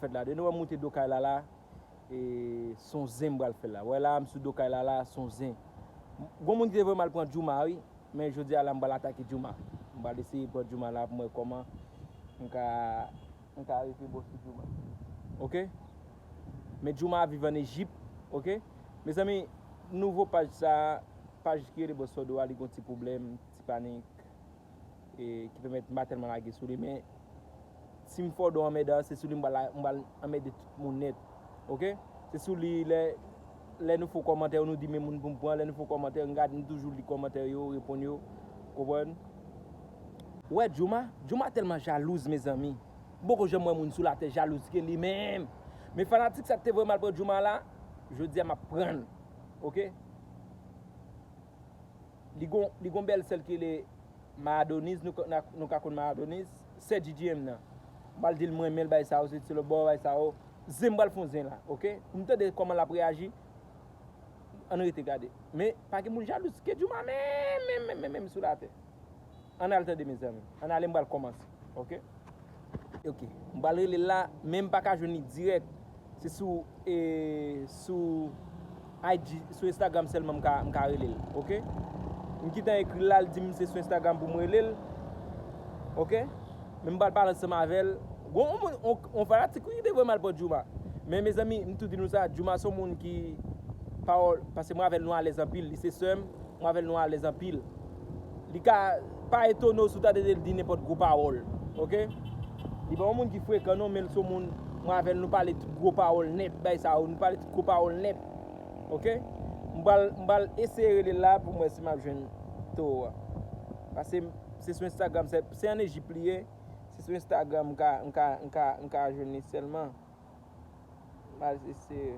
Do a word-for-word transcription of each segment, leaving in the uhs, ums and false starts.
Fèt la, depi nou wè m moute do kay la la, e, se yon zen m pral fè la. Wè la, m sou do kay la la, se yon zen. Gon moun ki te voye m al pran Jooma, wi. Men jodi a la, m pral atake Jooma. M pral eseye pran Jooma la pou m wè kòman m ka, m ka rive bon sou Jooma. Oke? Men Jooma ap viv ann Ejip. Oke? Mezanmi, nouvo paj sa, paj ki rele Boss Fodou a, li gon ti pwoblèm, ti panik, e, ki pèmèt m pa tèlman lage sou li. Men si m fè w do anmèdan, se sou li m pral, m pral anmède tout moun nèt. Oke? Se sou li, lè, lè nou fè yon kòmantè, nou di men moun pou m pran, lè nou fè yon kòmantè, m gade, m toujou li kòmantè yo, reponn yo, konprann? Ou wè Jooma? Jooma tèlman jalouz, mezanmi. M poko janm wè moun sou latè jalouz ke li menm. Men fanatik sa ki te voye m al pran Jooma la, jodi a m ap pran l. Oke? Li gon, li gon bèl sè l ki rele Madonis, nou, nou, nou ka konn Madonis, sè G G M nan. M pral di l m renmen l, bay sa yo, se ti lòt bò, bay sa yo. Zen m pral fè yon zen la, oke? Pou m tande kòman l ap reyaji, ann rete gade. Men, pa gen moun jalouz ke Jooma menm, menm, menm, menm, menm sou latè. Ann al tande, mezanmi. Ann ale, m pral kòmanse. Oke? Oke. M pral rele l la, men m pa ka jwenn li dirèk. Se sou, e, sou I G, sou Instagram sèlman m ka, m ka rele l. Oke? M gentan ekri l la, l di m se sou Instagram pou m rele l. Oke? Men m pral pale ansanm avè l. Gon yon moun, yon, yon fanatik wi ki te voye m al pran Jooma. Men mezanmi, m tou di nou sa, Jooma se yon moun ki pawòl, paske mwen avè l nou alèz anpil, li se sè m, mwen avè l nou alèz anpil. Li ka pa etone w si w ta tande l di nenpòt gwo pawòl. Oke? Li pa yon moun ki frekan non, men l se yon moun, mwen avè l nou pale tout gwo pawòl nèt, bay sa yo, nou pale tout gwo pawòl nèt. Oke? M pral, m pral eseye rele l la pou m wè si m ap jwenn towo a. Paske se sou Instagram, se, se ann Ejip li ye. Se sou Instagram m ka, m ka, m ka, m ka jwenn li sèlman. M al eseye.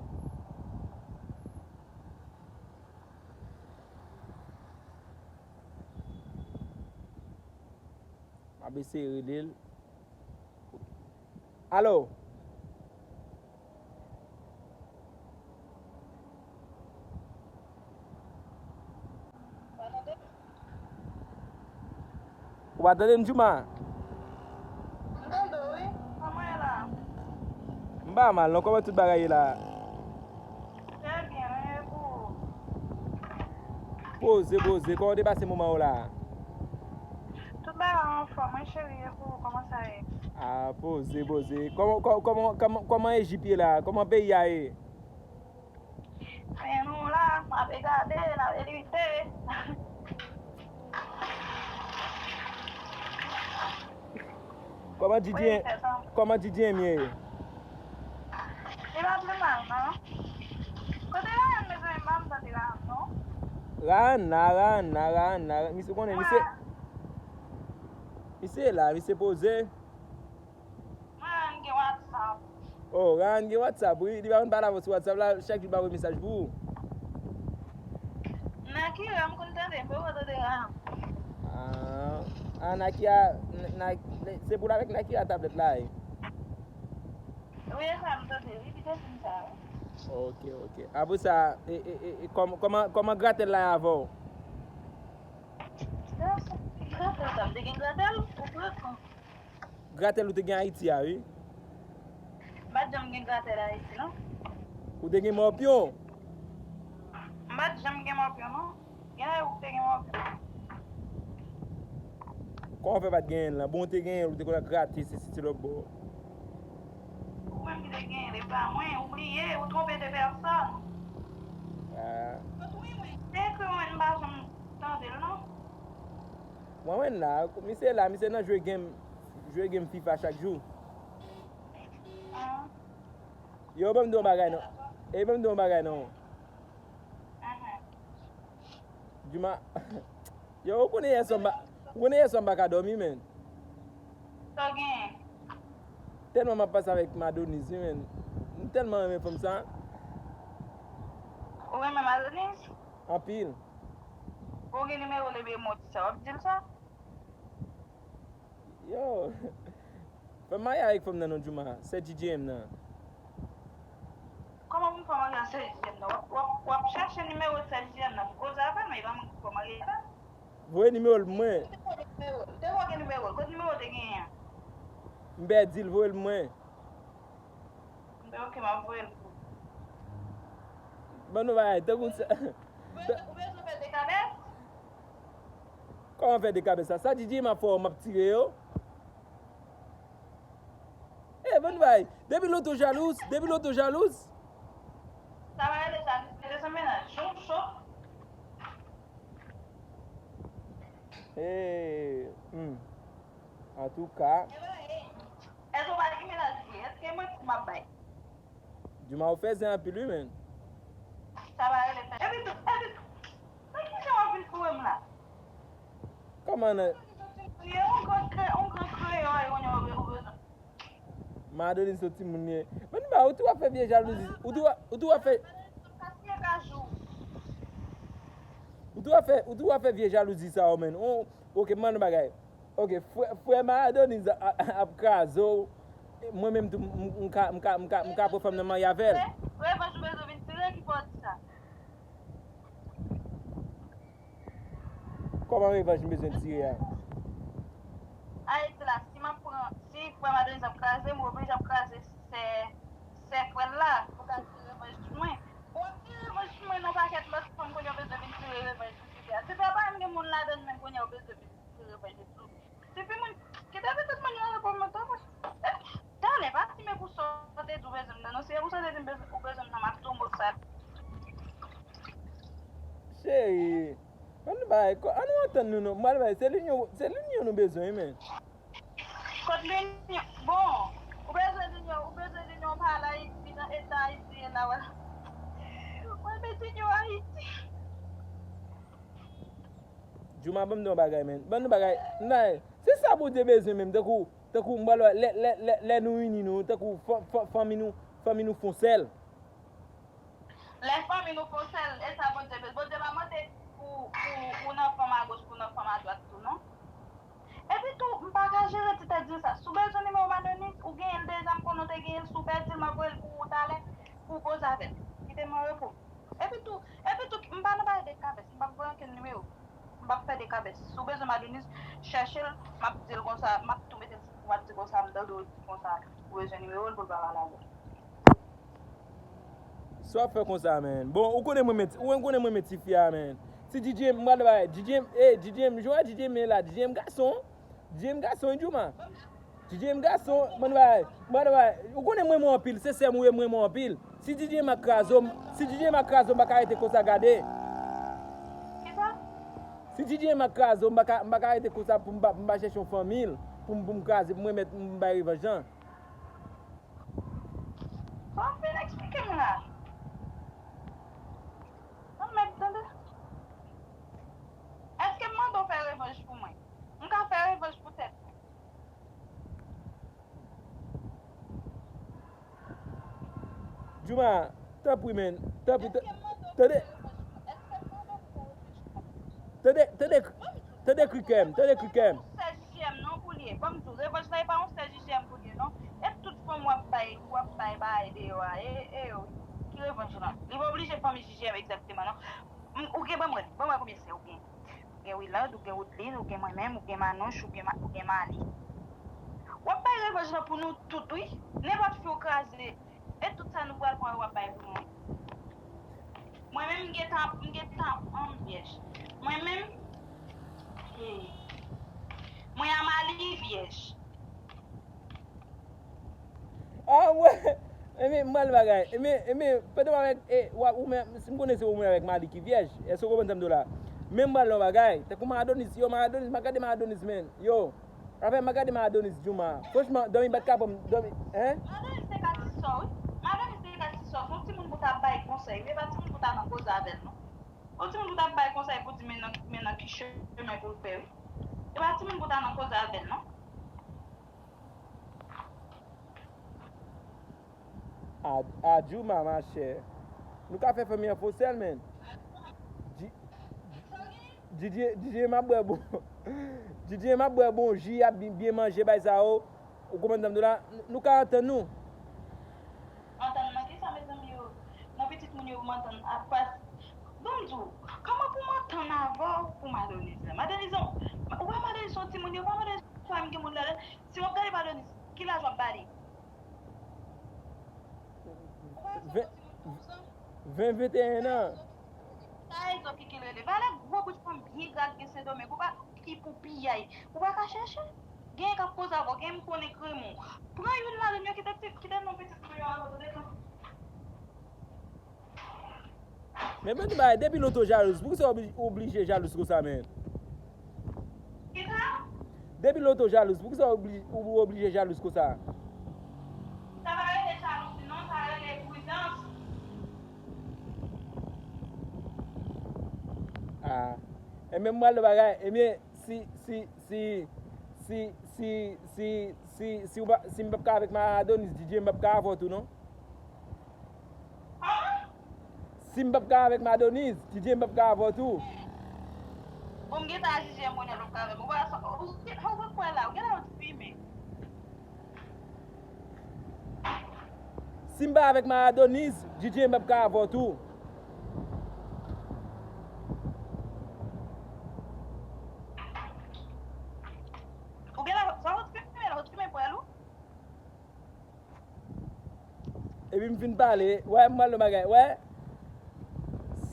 M ap eseye rele l. Alo? Ou pa tande m, Jooma? M tande w, wi. Kòman ye la? M pa mal, non. Kòman tout bagay ye la? Trè byen, e pou ou? Poze, poze. Kòman w te pase moman w la? Tout bagay anfòm, wi, cheri, e pou ou, kòman sa ye? Ah, poze, poze. Kòman, kò-, kòman, kòman, kòman Ejip ye la? Kòman peyi a ye? Men nou la, n ap gade, n ap lite. Kòman Didye, kòman Didye m ye? Li pa pi mal, non. Kote Ryan, mezanmi, m pa tande Ryan, non. Ryan la, Ryan la, Ryan la. Misye konnen, misye, misye la, misye poze. Ryan gen WhatsApp. Oh, Ryan gen WhatsApp, wi. Li pa konn pale avè w sou WhatsApp la, chak jou l pa voye mesaj pou ou. Nakira, m konn tande, m poko tande Ryan. Ah, ah, Nakira, na, na, se pou l avèk Nakira tablèt la, wi. Wi, e sa m tande, wi, li te di m sa, wi. Ok, ok. Apre sa, e, e, e, e, kòm-, kòman, kòman gratèl la ye avè w? Gratèl sa, m te gen gratèl, ou pran. Gratèl ou te gen Ayiti a, wi. M pa t janm gen gratèl Ayiti, non. Ou te gen mòpyon? M pa t janm gen mòpyon, non. Gen lè ou te gen mòpyon. Kòman w fè pa t genyen l lan? Bon, ou te genyen l, ou te konn al grate sesi ti lòt bò. Ou menm ki te genyen l, e pa mwen, ou bliye, ou twonpe de pèsòn. Ah. Te ekri mwen, m pa janm tande l, non. Mwen menm la, misye la, misye nan jwe game, jwe game FIFA chak jou. Ah. Yo, ban m di w yon bagay non. E ban m di w yon bagay non. Aha. Jooma. Yo, ou konnen yè swa m pa, ou konnen yè swa m pa ka dòmi, menn. Sa w genyen? Tèlman m ap pase avèk Madonis, wi, menn. M tèlman renmen fanm sa. Ou renmen Madonis? Anpil. Ou gen nimewo l ebyen m di sa, w ap di l sa? Yo, fè m marye avèk fanm nan non, Jooma, sè G G M nan. Kòman pou m fè w marye ak sè G G M nan? W ap, w ap, w ap chèche nimewo sè G G M nan pou koze avè l, men e pa mwen ki pou fè w marye avè l. Voye nimewo l pou mwen. Ou te voye nimewo l, ou te voye nimewo l, kote nimewo w te genyen an? M pèdi l, voye l pou mwen. Ok, m ap voye l pou ou. Ban nou bagay, tankou sa. Ou bezwen, ou bezwen fè dekabès? Kòman fè dekabès sa? Sa D J m ap fè w, m ap tire yo. Eh, ban nou bagay. Depi Loto jalouz, depi Loto jalouz. Sa va rele jalouz, se de mennaj. Jon cho. Eh, hmm. Antouka. Èske w pa gen mennaj vre? Èske manti m ap bay? Djouma, ou fè zen anpil wi, menn. Sa pa rele fè. Epi tou, epi tou, nan ki jan w ap vin foure m la? Kòman nan? Li yon gran kre-, yon gran kreyòl, yon, yon, yon, yon. Madonis, yon timoun li ye. Menn ba, ou tou ap fè vye jalouzi. Ou tou ap, ou tou ap fè. Ou tou ap fè, ou tou ap fè vye jalouzi sa yo, menn. On, ok, m ban nou bagay. Ok, frè, frè Madonis a, a, ap kraze w. Mwen menm tou, m, m, m ka, m ka, m ka, m ka pran fanm nan marye avè l. Revanj ou bezwen vin tire ki fè w di sa. Kòman revanj m bezwen tire a? Ayiti la, si m ap pran, si frè Madonis ap kraze m, ou oblije ap kraze sè, sè frè l la pou ka tire revanj sou mwen. Ou ap tire revanj sou mwen nan pakèt lòt fanm kounye a ou bezwen vin tire revanj sou fi a. Si frè pa m gen moun ladann menm kounye a ou bezwen vin tire revanj sou li. Depi moun, kite pitit moun yo reponn mwen tou. Talè, pa simen pou sa w te di w bezwen m nan, non. Si e pou sa w te di m bezwen, ou bezwen m nan, m ap di w mo sa. Cheri, ann bay, ann antann nou, non. Mwen bay, se linyon, se linyon nou bezwen, men. Kot linyon? Bon, ou bezwen linyon, ou bezwen linyon pa al Ayiti, nan eta Ayiti ye la, wè. Mwen met linyon Ayiti. Djouma, ban m di yon bagay, menn. Ban nou bagay. Nan, se sa Bondye bezwen menm. Tankou, tankou m pral wè, lè, lè, lè, lè nou ini nou, tankou fa-, fa-, fanmi nou, fanmi nou fon sèl. Lè fanmi nou fon sèl, e sa Bondye bezwen. Bondye pa mande pou, pou, pou nan fanm agoch, pou nan fanm adwat tou, non. Epi tou, m pa ka jere ti tèt di sa. Si w bezwen nimewo Madonis, ou genyen l deja, m konnen w te genyen l. Si w pèdi l, m ap voye l pou ou talè, pou w koze avè l. Kite m an repo. Epi tou, epi tou, m pa nan bagay dekabès, m p ap voye okenn nimewo. M p ap fè dekabès. Si w bezwen Madonis, chèche l, m ap di l konsa, m ap tou mete l sou kou, m ap di konsa, m tande w di konsa, ou bezwen nimewo l pou l pa pale avè w. Sa w ap fè konsa, menn? Bon, ou konnen mwen men, ou konnen mwen men tifi a, menn. Si D J m, m pral bay, D J m, eh, D J m, jan D J m ye la, D J m gason. D J m gason, wi, Djouma. D J m gason, mwen bay, mwen bay. Ou konnen mwen renmen w anpil, se sè m ou ye, mwen renmen w anpil. Si D J m ak krazo m, si D J m ak krazo m, m pa ka rete konsa gade. Kisa? Si D J m ak krazo m, m pa ka, m pa ka rete konsa pou m pa, m pa chèche yon fanmi l, pou m, pou m kraze, pou m remèt, m bay revanj lan. Sa w ap vin eksplike m la? Nan mèd, tande. Èske m mande w fè revanj pou mwen? M ka fè revanj pou tèt mwen. Djouma, tanpri, menn. Tanpri, ta-, tande. Tande, tande, tande kri kè m, tande kri kè m. Sè J J M non pou li ye. Ban m di w, revanj la, e pa yon sè J J M pou li ye, non. E tout fanm w ap bay, w ap bay bagay deyò a, e, e yo, ki revanj lan? Li pa oblije fanmi J J M egzakteman, non. M, ou gen, ban m wè, ban m wè konbyen sè ou gen. Ou gen Wilande, ou gen Woodline, ou gen mwen menm, ou gen Manouch, ou gen Ma-, ou gen Mali. W ap bay revanj lan pou nou tout, wi. Nenpòt fi w kraze, e tout sa nou pral pran yo w ap bay pou mwen. Mwen menm, m gentan, m gentan, an, m vyèj. Mwen menm, hmm, mwen a Mali vyèj. Ah, mwen, enben, m pral bagay. Enben, enben, pandan w avèk, e, w ap, ou menm, si m konnen se ou menm avèk Mali ki vyèj, èske w konprann sa m di w la? Men m pral yon bagay. Tankou Madonis, yo, Madonis, m ap gade Madonis, menn. Yo, afè, m ap gade Madonis, Djouma. Franchman, dòmi pa t ka pran m, dòmi, en? Madonis te ka ti sò, wi. Madonis te ka ti sò. Se yon timoun pou ta bay konsèy, wi. E pa timoun pou ta nan koze avè l, non. Yon timoun pou ta bay konsèy pou di men nan, men nan ki chemen pou l fè, wi. E pa timoun pou ta nan koze avè l, non. A, a Djouma, machè. Nou ka fè fanmi an fon sèl, menn. Di-, Didye, Didye m ap bwè bon. Didye m ap bwè bon ji, ap bi-, byen manje, bay sa yo. Ou konprann sa m di w la? Nou ka antann nou. Antann nan kisa, mezanmi yo? Nan pitit moun yo, pou m antann apa? Ban m di w, kòman pou m antann avè w pou Madonis la? Madonis, ou wè Madonis se yon timoun, yo pa Madonis, frè m gen moun ladan. Si w ap gade Madonis, ki laj w ap ba li? Ven venteyen an. Sa e zo ki ki rele. Valè gwo bout fanm byen gra k gen Sendomeng. Ou pa ki pou piyay. Ou pa ka chèche. Gen k ap koze avè w, gen m konnen kremon. Pran youn ladan yo kite ti kite non pitit kremon an kote de kan. Men ban nou bagay, depi Loto jalouz, poukisa w obli- oblije jalouz konsa, men? Kisa? Depi Loto jalouz, poukisa w obli- ou oblije jalouz konsa? Sa pa rele jalouzi non, sa rele pridans. Ah. Ebyen, m pral nan bagay. Ebyen, si, si, si, si, si, si, si, si, ou pa- si m p ap ka avèk Madan Adonis, D J, m p ap ka avè w tou, non? Si m p ap ka avèk Madan Adonis, D J, m p ap ka avè w tou. Bon, m gentan jije m konnen lòt ka avè m. Ou pa sa, ou gen ou gen kwè la, ou gen la ou di fimen. Si m pa avèk Madan Adonis, D J, m p ap ka avè w tou. Ou gen la, sa ou di fimen, ou di fimen pwèl ou? Epi m fin pale, wè, m pral nan bagay, wè.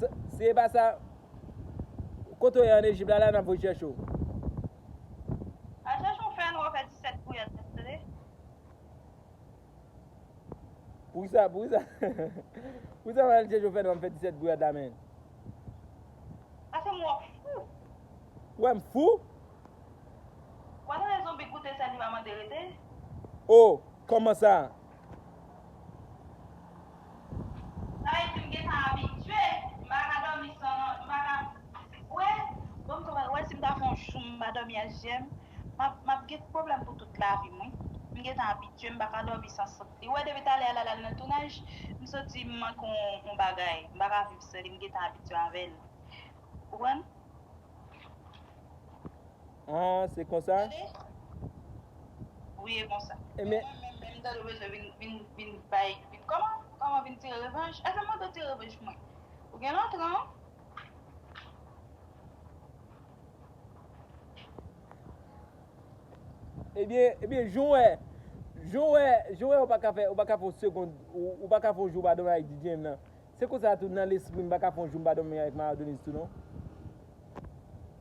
Se se pa sa. Kote w ye an Ejip la, la n ap voye chèche w. Al chèche yon fè nwa, fè disèt gouyad, tande? Poukisa, poukisa, poukisa m al chèche w fè nwa, m fè disèt gouyad la, men? Paske m wè w fou. Wè m fou? Wè tande zonbi goute sèl li pa mande rete. Oh, kòman sa? Sa vle di m gentan abitye, m pa ka dòmi san non, m pa ka. Wè, bon, m konprann, wè si m ta fè yon jou m pa dòmi ak J M, m ap, m ap gen pwoblèm pou tout lavi m, wi. M gentan abitye, m pa ka dòmi san sant li. Wè, depi talè a l al nan tounaj, m santi m manke yon, yon bagay. M pa ka viv san li, m gentan abitye avè l. Ou konprann? Ah, se konsa? Tande? Wi, e konsa. Ebyen, Mwen menm, menm tande w bezwen vin, vin, vin bay, vin kòman? Kòman vin tire revanj? Èske m mande w tire revanj pou mwen? Ou gen lòt ran? Ebyen, ebyen, jan w wè, jan w wè, jan w wè, ou pa ka fè, ou pa ka fè yon segond, ou, ou pa ka fè yon jou pa dòmi avèk D J m nan. Se konsa tou nan lespri m, m pa ka fè yon jou m pa dòmi avèk Madan Adonis tou, non.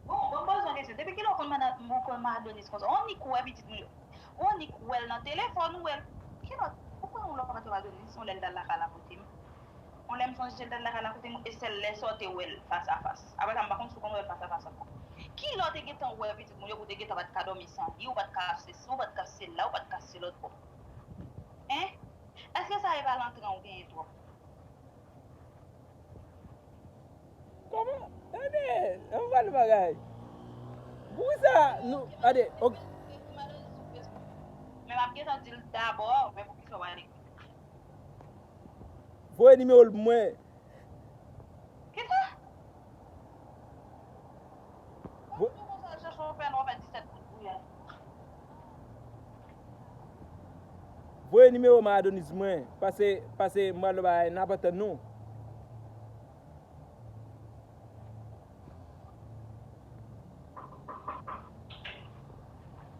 Bon, bon, poze yon kesyon. Depi kilè w konn Madan, ou konn Madan Adonis konsa? Ou annik wè pitit moun yo. Ou annik wè l nan telefòn, ou wè l. Kilè w, ou kwè yon lè w pa t wè Madan Adonis, yon lè l t al lakay la kote m? Yon lè m sonje l t al lakay la kote m, e sèl lè sa w te wè l fas a fas. Apre sa, m pa konn si w konn wè l fas a fas ankò. Kilè w te gentan wè pitit moun yo, pou w te gentan pa t ka dòmi san li, ou pa t ka fè sesi, ou pa t ka fè sela, ou pa t ka fè lòt bò? Hein? Èske sa e pa lantran ou genyen twòp? Kòman? Tande, ann pale bagay. Poukisa nou, tande, ok. Men m ap gentan di l dabò, men poukisa w pa t ekri? Voye nimewo l pou mwen. Kisa? Vo- Ou konsa al chèche yon fè nwa, fè disèt kout gouyad. Voye nimewo Madan Adonis mwen. Pase, pase m pral nan bagay, n ap antann nou.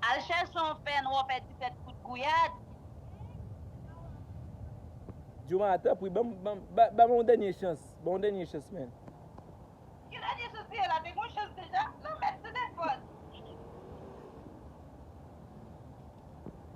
Al chèche yon fè nwa, fè disèt kout gouyad. Jooma, tanpri, ban m, ban m, ba- ban m yon dènye chans. Ban m yon dènye chans, man. Ki dènye chans li ye la? Te gen yon chans deja? Nan mèt telefòn.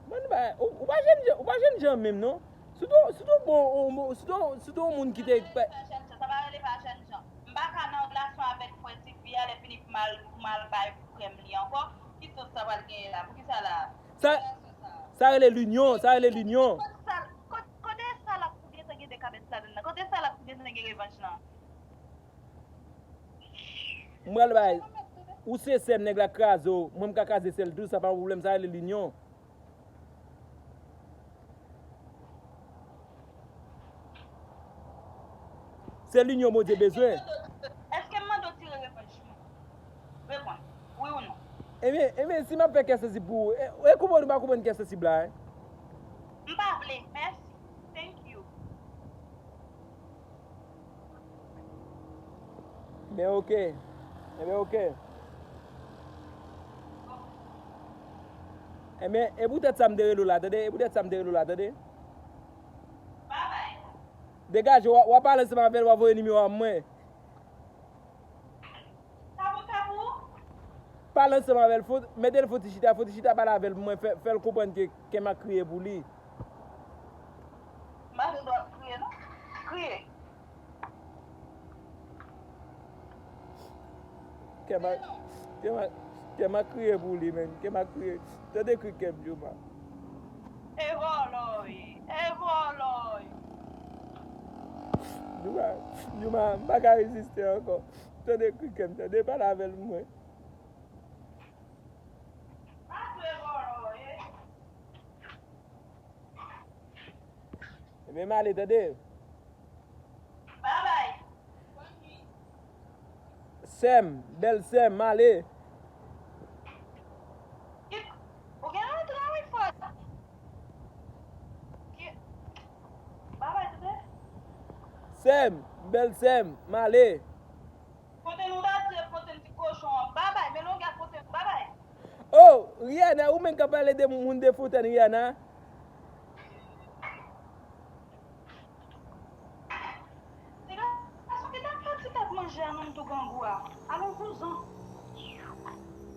Mwen, ba- ou, ou pa jèn jan, ou pa jèn jan menm, non. Sitou, sitou bon, ou- ou- sitou, sitou yon moun ki te Sa pa rele pa jèn jan. M pa ka nan relasyon avèk frè tifi a, lè fini pou m al, pou m al bay frè m li ankò. Ki sans sa pral genyen la? Poukisa la? Sa, sa rele linyon, sa rele linyon. Kote sa, kote, kote sa l ap pou gentan gen dekabès ladann nan? Kote sa l ap pou gentan gen revanj lan? M pral bay. Ou se sè m, nèg la kraze w. Mwen, m ka kraze sè l tou, sa pa yon pwoblèm, sa rele linyon. Se linyon Bondye bezwen. Èske m mande w tire revanj mwen? Reponn. Wi ou non? Ebyen, ebyen, si m ap fè kè sansib pou ou, e, e konprann ou pa konprann kè sansib la, hein? M pa vle. Mèsi. Thank you. Ben, ok. Ebyen, ok. Ebyen, e poutèt sa m te rele w la, tande? E poutèt sa m te rele w la, tande? Babay. Degaje, w a, w a pale ansanm avè l, w a voye nimewo a mwen. Sa pou, sa pou? Pale ansanm avè l, fò, mete l fò ti chita, fò ti chita pale avè l pou mwen, fè, fè l konprann ke kè m ap kriye pou li. M pa gen dwa kriye, non. Kriye. Kè m a, kè m a, kè m a kriye pou li, menm. Kè m a kriye. Tande kri kè m, Jouma. E vòlò w ye. E vòlò w ye. Jouma, Jouma, m pa ka reziste ankò. Tande kri kè m, tande pale avè l pou mwen. Pa tou e vòlò w ye. Ebyen, m ale, tande. Babay. Sè m, bèl sè m, m ale. Ou gen rentran wi, Fòd. Babay, tande. Sè m, bèl sè m, m ale. Kote nou bati, kote n ti kochon an, babay, men longa kote nou, babay. Oh, Rihanna, ou menm k ap pale de moun de Fontèn, Rihanna. Ti gason ki t ap fè ti tèt manje a menm tou grangou a. Alon vouzan.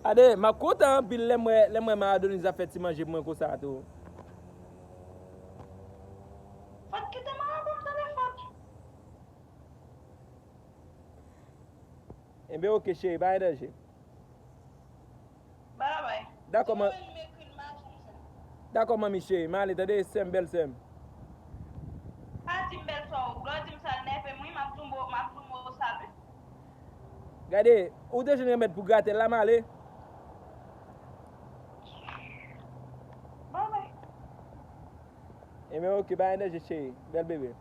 Ade, m ap kontan anpil lè m wè, lè m wè Maradoniz ap fè ti manje pou mwen konsa tou. Fòd kite m an pou m tande Fòd. Enben, oke, cheri, pa gen danje. Babay. Dakò, man. Dakò, manmi cheri, m ale, tande, sè m, bèl sè m. Pa di m bèl sè w, lè w di m sa, l nève m, wi, m ap di w mo, m ap di w mo sal, wi. Gade, ou te jwenn remèd pou gratèl la, m ale. Babay. Enben, oke, pa gen danje, cheri, bèl bebe.